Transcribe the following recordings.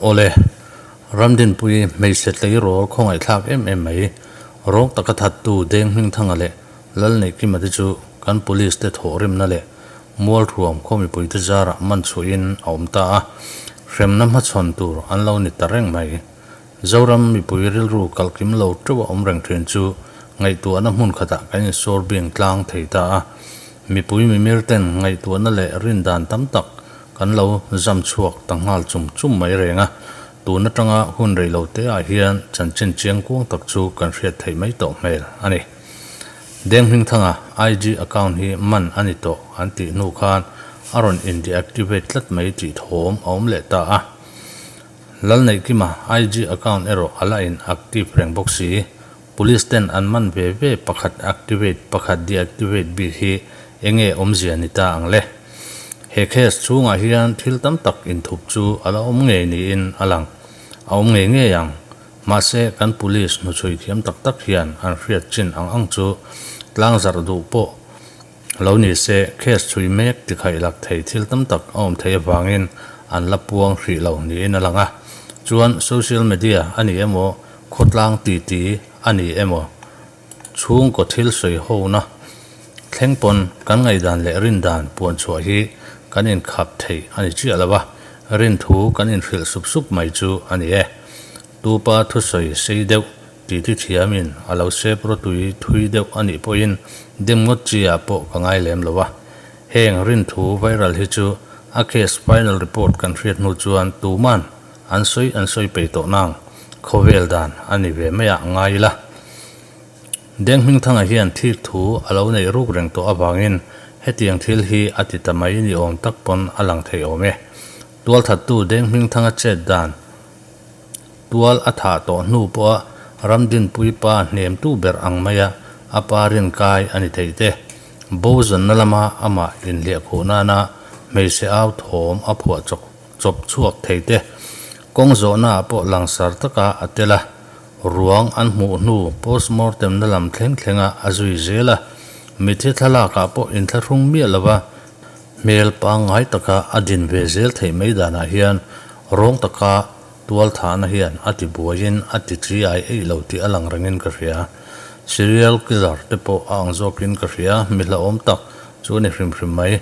Awle, Ramdinpuii hmeichhe tleirawl khawngaihthlak em em mai, rawng taka thattu Deng Hmingthanga leh Lalneihkima te chu kan Police te thawhrimna leh Mualthuam khaw mipuite zarah man chhuahin a awm ta a, hremna hmachhawn tur an lo ni ta reng mai. Zoram mipui rilru kalkim lo teuh a awm reng thin chu ngaihtuahna hmun khatah kan insawr bing tlang thei ta a. Mipui mimir ten ngaihtuahna leh rindan tam tak kan lo zam chhuak ta nghal chum chum mai reng a. Tun atanga hun rei lo te ah hian chanchin chiang kuang tak chu kan hriat theih mai tawh hmel a ni. Deng Hmingthanga IG account hi man a ni tawh an tih hnu khan a rawn in deactivate tlat mai tih thawm a awm leh ta a. Lalneihkima IG account erawh a la in active reng bawk si. Police ten an man ve ve pakhat activate pakhat deactivate bik hi enge awmzia ni ta ang le? He case chhungah hian thil tam tak inthup chu a la awm ngei niin a lang. A awm ngei ngei ang. Mahse kan police hnuchhui thiam tak tak hian an hriat chin ang ang chu tlangzarh duh pawh Lo ni se, case chhui mek tikhaih lak thei thil tam tak a awm theih avangin an la puang hrih lo niin a lang a. Chuan social media a ni emaw, khawtlang titi a ni emaw, chhungkaw thil sawi hona thleng pawn kan ngaihdan leh rindan puan chhuah hi kan inkhap theih a ni chiah lo a, rinthu kan inhrilh sup sup mai chu a ni e. Tupa thusawi sei deuh Titi thiamin a lo sep rawtui thui deuh a nih pawhin dem ngawt chi ah pawh ka ngai lem lo a. Heng rinthu viral hi chu a case final report kan hriat hnu chuan tuman an sawi an sawi peih tawh nang khawvel dan a ni ve mai ah ngai ila. Deng Hmingthanga hian thik thu a lo neih ruk reng tawh avangin hetiang thil hi a ti ta mai ni awm tak pawn a lang thei awm e. Tualthattu Deng Hmingthanga chet dan Tual a thah tawh hnu pawha Ramdinpui pa hnemtu ber ang maia a pa rinkai a ni thei te. Bo zanna lama amah inhliahkhuh nana hmeichhe au thawm a phuah chawk chawp chhuak thei te. Kawng zawhnaah pawh langsar taka a tel a, ruang an hmuh hnu postmortem na lam thleng thlenga a zui zel a, mitthi thlalakah pawh inthlahrung miah lova hmel pangngai taka a din ve zel theih mai danah hian rawng taka tual thahna hian a ti buaiin a ti chi ai eih lo tih a lang rengin ka hria. Serial killer te pawh a ang zawkin ka hria, mi hlauhawm tak chu a ni hrim hrim mai.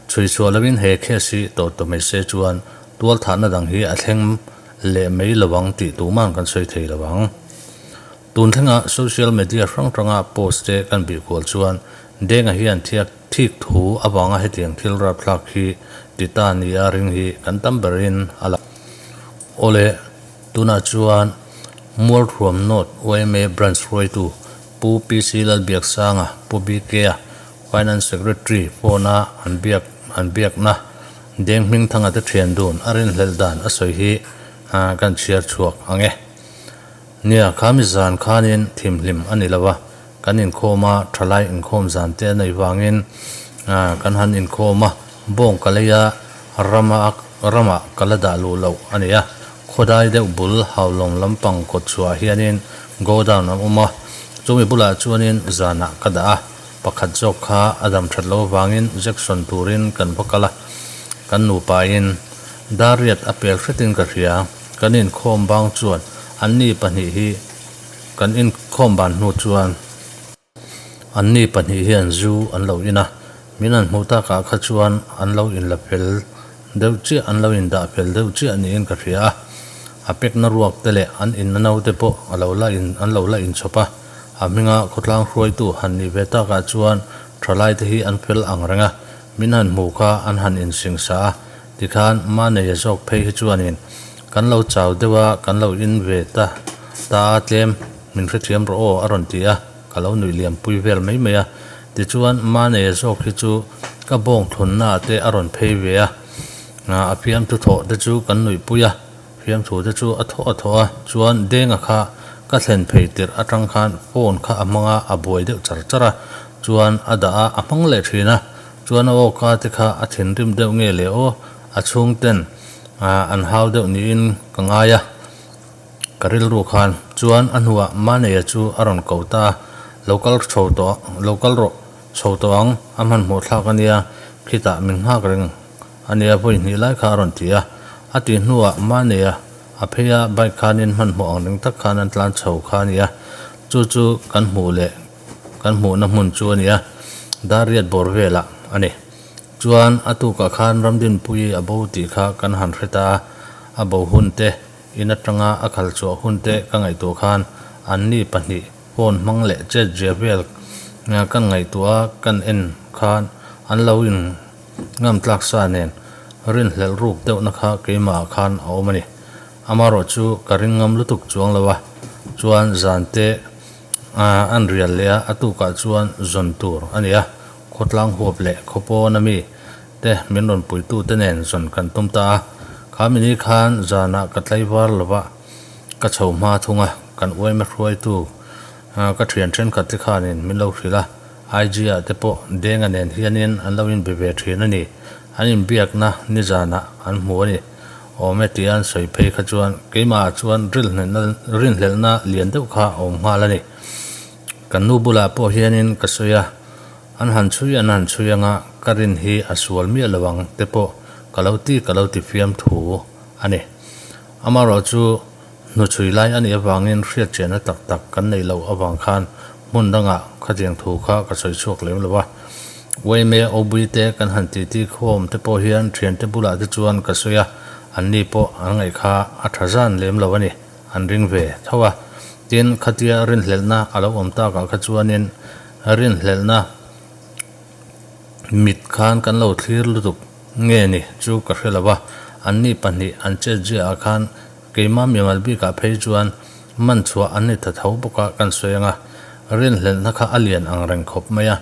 Chhui chhuah lovin he case hi tawh ta mai se chuan tual thahna dang hi a thleng leh mai lo ang tih tuman kan sawi thei lo ang. Tun thlenga social media hrang hranga post te kan bih kual chuan Denga hian thiak thik thu avanga hetiang thil rapthlak hi ti ta nia ring hi kan tam berin a lang. Awle, tunah chuan Mualhruam North yma Branch hruaitu Pu PC Lalbiaksanga, Pu BK-a, Finance Secretary phone-a an biak an biakna Deng Hmingthanga te thian dun a rinhlelh dan a sawi hi kan chhiar chhuak ang e. Nia, kha mi zan khanin thimhlim a ni lo a, kan inkhawm a, thalai inkhawm zan te a neih vangin kan han inkhawm a, bawng ka lei a, rama ramah ka la dah luh loh a ni a, khawdai deuh bul haulawng lampang kawt chhuah hianin godown a awm a, chumi bulah chuanin zanah ka dah a, pakhat zawk kha a dam that loh avangin Jackson turin kan va kal a, kan nupain Dariat a pel hretin ka hria. Kan inkhawm bang chuan anni pahnih hi kan inkhawm ban hnu chuan anni pahnih hian zu an lo in a, min han hmuh takah kha chuan an lo inla fel deuh chiah, an lo indah fel deuh chiah niin ka hria a. A pekna ruak te leh an inna naute pawh a lo la in an lo la inchhawp a, a hminga khawtlang hruaitu han nih ve takah chuan thalai te hi an fel ang reng a, min han hmuh kha an han insingsa a. Tikhan Maneia zawk phei hi chuanin kan lo chau deuh a, kan lo in ve ta ta a tlem min hrethiam rawh aw a rawn ti a, ka lo nuih liam pui vel mai mai a. Tichuan Maneia zawk hi chu ka bawng thlunna ah te a rawn phei ve a, a fiamthu thawh te chu kan nuih pui a, fiamthu te chu a thawh a thawh a, chuan Denga kha ka thlen phei tirh atang khan phone kha a hmang a, a buai deuh char char a, chuan a dah a, a hmang leh thin a. Chuan a awka te kha a thinrim deuh nge le aw, a chhungten an hau deuh niin ka ngai a, ka rilru khan. Chuan a hnuah Maneia chu a rawn ko ta a, Lo kal chho tawh, lo kal rawh chho tawh ang, a hmanhmawh thlak a nia, khitah min nghak reng a nia vawi hnih lai kha a rawn ti a. A tih hnuah Maneia A phei a, bike khanin hmanhmawh ang reng tak khan an tlan chho kha a ni a, chu chu kan hmuh leh kan hmuhna hmun chu a ni a, Dariat bawr velah a ni. Chuan a tukah khan Ramdinpuii a bo tih kha kan han hre ta a, a bo hun te, in atanga a khal chhuah hun te ka ngaihtuah khan anni pahnih phone hmang leh chet zia vel kan ngaihtuah a kan en khan an lo in ngam tlak sa nen rinhlelh ruk deuhna kha keimah ah khan a awm a ni. Amaherawh chu ka ring ngam lutuk chuang lo a, chuan zan te an rial leh a, a tukah chuan zawn tur a ni a, khawtlang huap leh khawpawn ami te min rawn puitu te nen zawn kan tum ta a, kha mini khan zanah ka tlaivar lova ka chho hma thung a, kan uaima hruaitu ka thian thenkhat te khanin min lo hrilh a, IG ah te pawh Denga nen hianin an lo inbe ve thin a ni, an inbiakna nizanah an hmu a ni. Awm e tia an sawi phei kha chuan keimahah chuan rinhlelhna lian deuh kha a awm nghal a ni. Kan nu bulah pawh hianin ka sawi a, an han chhui an han chhui anga ka rin hi a sual miah lo ang te pawh ka lo ti ka lo ti fiam thu a ni. Amaherawh chu hnuchhui lai a nih avangin hriatchianna tak tak kan neih loh avang khan hmun dangah khatiang thu kha ka sawi chhuak lem lo a. Uaime Obui te kan han titi khawm te pawh hian thiante bulah te chuan ka sawi a, anni pawh an ngaih kha a tha zan lem lo a ni. An ring ve tho a. Tin, khatia rinhlelhna a lo awm takah kha chuanin rinhlelhna mit khan kan lo thlir lutuk nge ni chu ka hre lo a. Anni pahnih an chetziaah khan keimah mimal bikah phei chuan man chhuah an ni ta tho bawk a kan sawi ang a. Rinhlelhna kha a lian ang reng khawp mai a.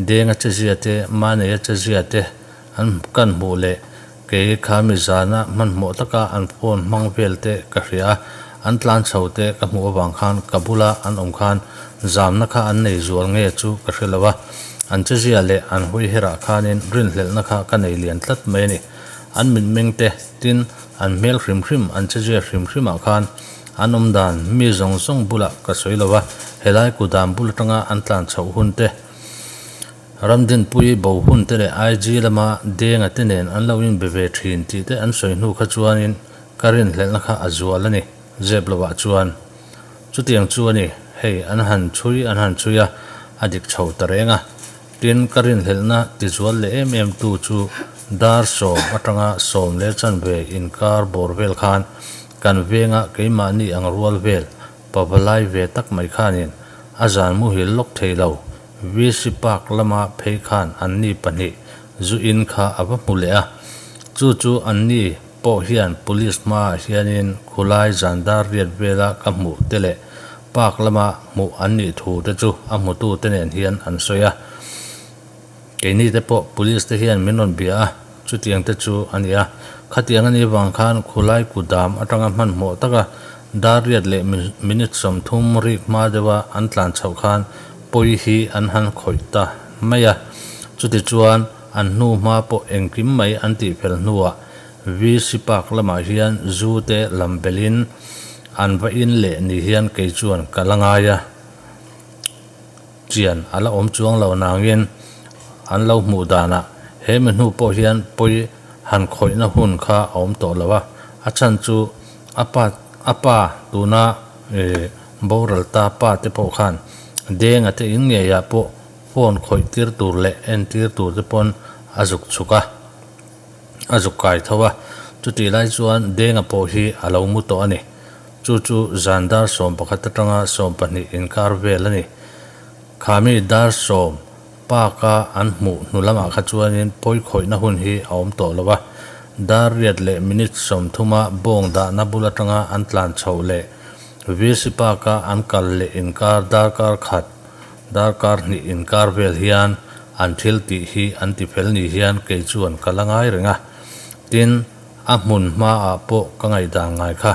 Denga chezia te, Maneia chezia te an kan hmuh leh Kei kha mi zana hmanhmawh taka an phone hmang vel te ka hria a, an tlan chho te ka hmuh avang khan ka bula an awm khan zamna kha an nei zual nge chu ka hre lo a, an chezia leh an hawi herah khanin rinhlelhna kha ka nei lian tlat mai a ni. An mitmeng te, tin, an hmel hrim hrim, an chezia hrim hrimah khan an awm dan mi zawng zawng bulah ka sawi lo a, helai kudan bul atanga an tlan chhoh hun te, Ramdinpui bo hun te leh IG lama Denga te nen an lo inbe ve thin tih te an sawi hnu kha chuanin ka rinhlelhna kha a zual a ni, zep lovah chuan. Chutiang chu a ni, hei an han chhui an han chhui a, a dik chho ta reng a. Tin, ka rinhlelhna tizual leh em em tu chu dar sawm atanga sawm leh chanve inkar bawr vel khan kan venga keimahni ang rual vel pavalai ve tak mai khanin a zan muhil lawk thei lo VC Park lama phei khan anni pahnih zu in kha a va hmu leh a, chu chu anni pawh hian Police hmaah hianin khulai zandar riat vela ka hmuh te leh Park lama hmuh an nih thu te chu a hmutu te nen hian an sawi a. Keini te pawh Police te hian min rawn bia a, chutiang te chu a ni a. Khatiang a nih vang khan khulai kudam atanga hmanhmawh taka dar riat leh minute 30 rik hma deuha an tlan chhoh khan pawi hi an han khawih ta mai a. Chutichuan an hnu hma pawh engkim mai an tih fel hnuah VC Park lamah hian zu te lam belhin an va in leh ni hian kei chuan ka la ngai a. Chian a la awm chuang lo nangin an lo hmuh danah he mi hnu pawh hian pawi han khawihna hun kha a awm tawh lo a, a chhan chu a pa a pa tuna boral ta pa te pawh khan Denga te in ngeiah pawh phone khawih tir tur leh entir tur te pawn a zuk chhuk a, a zuk kai tho a, chutih lai chuan Denga pawh hi a lo mu tawh a ni. Chu chu zan dar 11 atanga 12 inkar vel a ni. Khami dar sawm park-a an hmuh hnu lamah kha chuanin pawi khawihna hun hi a awm tawh lo a. Dar riat leh minute 30-a bawng dahna bul atanga an tlan chhoh leh VC Park-a an kal leh inkar darkar khat, darkar hnih inkar vel hian an thil tih hi an ti fel ni hian kei chuan ka la ngai reng a. Tin, A hmun hmaah pawh ka ngaihdan ngai kha.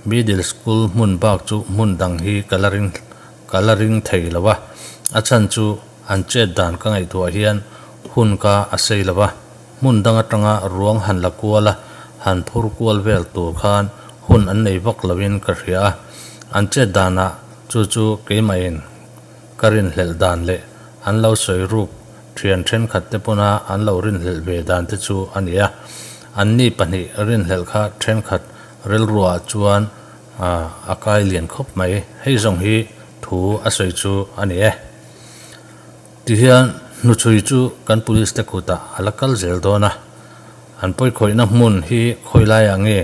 Middle school hmun bak chu hmun dang hi ka la ring ka la ring thei lo a. A chhan chu an chet dan ka ngaihtuah hian hun ka a sei lo a. Hmun dang atanga ruang han la kual a, han phur kual vel tur khan hun an nei vak loin ka hria a. An chet danah chu chu keimahin ka rinhlelh dan leh an lo sawi ruk Thian thenkhat te pawna an lo rinhlelh ve dan te chu a ni a. Anni pahnih rinhlelh kha thenkhat rilruah chuan a kai lian khawp mai. Hei zawng hi thu a sawi chu a ni e. Tihian hnuchhui chu kan police te kutah a la kal zel dawn a, an pawikhawihna hmun hi khawi laiah nge,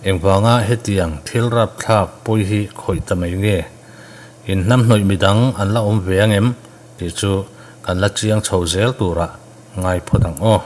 engvanga hetiang thil rapthlak pawi hi khawih ta mai nge, in hnamhnawih midang an la awm ve ang em tih chu kan la chiang chho zel turah ngai phawt ang aw.